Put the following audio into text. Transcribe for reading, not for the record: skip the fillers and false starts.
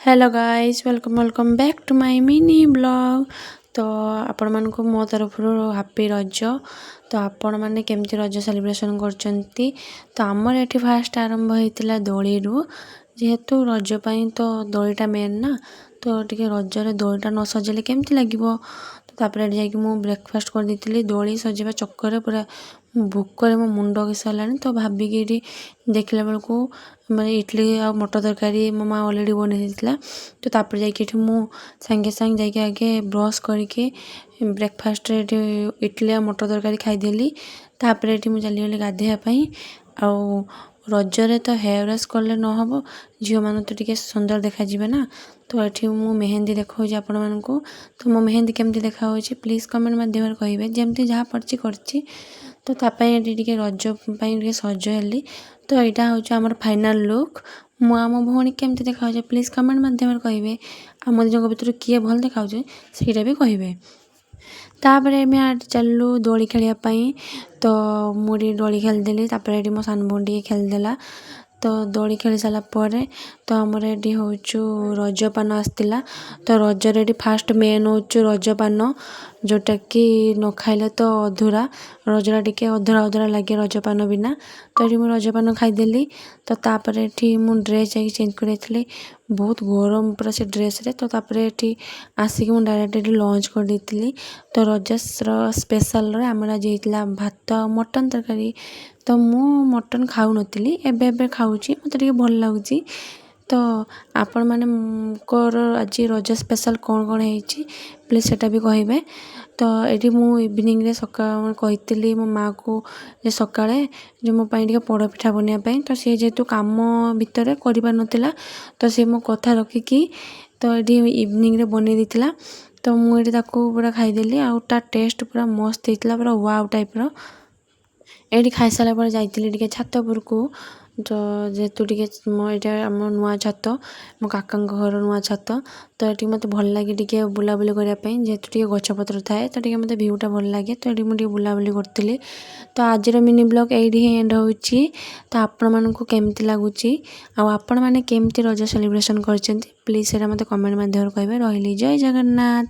Hello guys, welcome, welcome back to my mini vlog। ତ ଆପଣମାନଙ୍କୁ ମୋ ତରଫରୁ ହାପି ରଜ। ତ ଆପଣମାନେ କେମିତି ରଜ ସେଲିବ୍ରେସନ୍ କରୁଛନ୍ତି? ତ ଆମର ଏଠି ଫାଷ୍ଟ ଆରମ୍ଭ ହେଇଥିଲା ଦୋଳିରୁ। ଯେହେତୁ ରଜ ପାଇଁ ତ ଦୋଳିଟା ମେନ୍ ନା, ତ ଟିକେ ରଜରେ ଦୋଳିଟା ନ ସଜେଇଲେ କେମିତି ଲାଗିବ? ତ ତାପରେ ଏଠି ଯାଇକି ମୁଁ ବ୍ରେକଫାଷ୍ଟ କରିଦେଇଥିଲି। ଦୋଳି ସଜେଇବା ଚକ୍କରରେ ପୁରା ଭୋକରେ ମୋ ମୁଣ୍ଡ ହେଲାଣି। ତ ଭାବିକି ଏଠି ଦେଖିଲା ବେଳକୁ ମାନେ ଇଡ଼ଲି ଆଉ ମଟର ତରକାରୀ ମୋ ମା ଅଲରେଡ଼ି ବନେଇ ଦେଇଥିଲା। ତ ତାପରେ ଯାଇକି ଏଠି ମୁଁ ସାଙ୍ଗେ ସାଙ୍ଗେ ଯାଇକି ଆଗେ ବ୍ରସ୍ କରିକି ବ୍ରେକଫାଷ୍ଟରେ ଏଠି ଇଡ଼ଲି ଆଉ ମଟର ତରକାରୀ ଖାଇଦେଲି। ତାପରେ ଏଠି ମୁଁ ଚାଲିଗଲି ଗାଧୋଇବା ପାଇଁ। ଆଉ ରଜରେ ତ ହେୟାର୍ ୱାଶ୍ କଲେ ନ ହେବ, ଝିଅମାନେ ତ ଟିକେ ସୁନ୍ଦର ଦେଖାଯିବେ ନା। ତ ଏଠି ମୁଁ ମେହେନ୍ଦି ଦେଖାଉଛି ଆପଣମାନଙ୍କୁ। ତ ମୋ ମେହେନ୍ଦି କେମିତି ଦେଖାହେଉଛି, ପ୍ଲିଜ୍ କମେଣ୍ଟ ମାଧ୍ୟମରେ କହିବେ। ଯେମିତି ଯାହା ପଡ଼ିଛି କରିଛି। ତ ତା ପାଇଁ ଏଠି ଟିକେ ରଜ ପାଇଁ ଟିକେ ସଜ ହେଲି। ତ ଏଇଟା ହେଉଛି ଆମର ଫାଇନାଲ୍ ଲୁକ୍। ମୁଁ ଆଉ ମୋ ଭଉଣୀ କେମିତି ଦେଖାଯାଉଛି, ପ୍ଲିଜ୍ କମେଣ୍ଟ ମାଧ୍ୟମରେ କହିବେ। ଆମ ଦୁଇ ଜଣଙ୍କ ଭିତରୁ କିଏ ଭଲ ଦେଖାଯାଉଛି, ସେଇଟା ବି କହିବେ। ତାପରେ ଆମେ ଚାଲିଲୁ ଦୋଳି ଖେଳିବା ପାଇଁ। ତ ମୁଁ ଟିକେ ଦୋଳି ଖେଳିଦେଲି, ତାପରେ ଏଠି ମୋ ସାନ ଭଉଣୀ ଟିକେ ଖେଳିଦେଲା। ତ ଦୋଳି ଖେଳି ସାରିଲା ପରେ ତ ଆମର ଏଠି ହେଉଛୁ ରଜପାନ ଆସିଥିଲା। ତ ରଜରେ ଏଠି ଫାଷ୍ଟ ମେନ୍ ହେଉଛି ରଜପାନ, ଯେଉଁଟାକି ନ ଖାଇଲେ ତ ଅଧୁରା ରଜଟା ଟିକେ ଅଧୁରା ଅଧୁରା ଲାଗେ ରଜପାନ ବିନା। ତ ଏଠି ମୁଁ ରଜପାନ ଖାଇଦେଲି। ତ ତାପରେ ଏଠି ମୁଁ ଡ୍ରେସ୍ ଯାଇକି ଚେଞ୍ଜ କରିଥିଲି, ବହୁତ ଗରମ ପୁରା ସେ ଡ୍ରେସ୍ରେ। ତ ତାପରେ ଏଠି ଆସିକି ମୁଁ ଡାଇରେକ୍ଟ ଏଠି ଲଞ୍ଚ କରିଦେଇଥିଲି। ତ ରଜର ସ୍ପେଶାଲରେ ଆମର ଆଜି ହେଇଥିଲା ଭାତ ଆଉ ମଟନ୍ ତରକାରୀ। ତ ମୁଁ ମଟନ୍ ଖାଉନଥିଲି, ଏବେ ଏବେ ଖାଉଛି, ମୋତେ ଟିକେ ଭଲ ଲାଗୁଛି। ତ ଆପଣମାନଙ୍କର ଆଜି ରଜ ସ୍ପେଶାଲ୍ କ'ଣ କ'ଣ ହେଇଛି, ପ୍ଲିଜ୍ ସେଇଟା ବି କହିବେ। ତ ଏଇଠି ମୁଁ ଇଭିନିଂରେ ସକାଳ କହିଥିଲି ମୋ ମାଆକୁ ଯେ ସକାଳେ ଯେ ମୋ ପାଇଁ ଟିକେ ପୋଡ଼ପିଠା ବନେଇବା ପାଇଁ। ତ ସିଏ ଯେହେତୁ କାମ ଭିତରେ କରିପାରୁନଥିଲା, ତ ସିଏ ମୋ କଥା ରଖିକି ତ ଏଠି ଇଭିନିଂରେ ବନେଇ ଦେଇଥିଲା। ତ ମୁଁ ଏଠି ତାକୁ ପୁରା ଖାଇଦେଲି ଆଉ ତା ଟେଷ୍ଟ ପୁରା ମସ୍ତ ହେଇଥିଲା, ପୁରା ୱାଓ ଟାଇପ୍ର। ଏଇଠି ଖାଇସାରିଲା ପରେ ଯାଇଥିଲି ଟିକେ ଛାତ ଉପରକୁ। ତ ଯେହେତୁ ଟିକେ ମୋ ଏଇଟା ଆମ ନୂଆ ଛାତ, ମୋ କାକାଙ୍କ ଘର ନୂଆ ଛାତ, ତ ଏଠି ମୋତେ ଭଲ ଲାଗେ ଟିକେ ବୁଲାବୁଲି କରିବା ପାଇଁ। ଯେହେତୁ ଟିକେ ଗଛପତ୍ର ଥାଏ, ତ ଟିକେ ମୋତେ ଭିଉଟା ଭଲ ଲାଗେ। ତ ଏଠି ମୁଁ ଟିକେ ବୁଲାବୁଲି କରୁଥିଲି। ତ ଆଜିର ମିନି ବ୍ଲଗ୍ ଏଇଠି ହିଁ ଏଣ୍ଡ ହେଉଛି। ତ ଆପଣମାନଙ୍କୁ କେମିତି ଲାଗୁଛି ଆଉ ଆପଣମାନେ କେମିତି ରଜ ସେଲିବ୍ରେସନ୍ କରିଛନ୍ତି, ପ୍ଲିଜ୍ ସେଇଟା ମୋତେ କମେଣ୍ଟ ମାଧ୍ୟମରେ କହିବେ। ରହିଲି, ଜୟ ଜଗନ୍ନାଥ।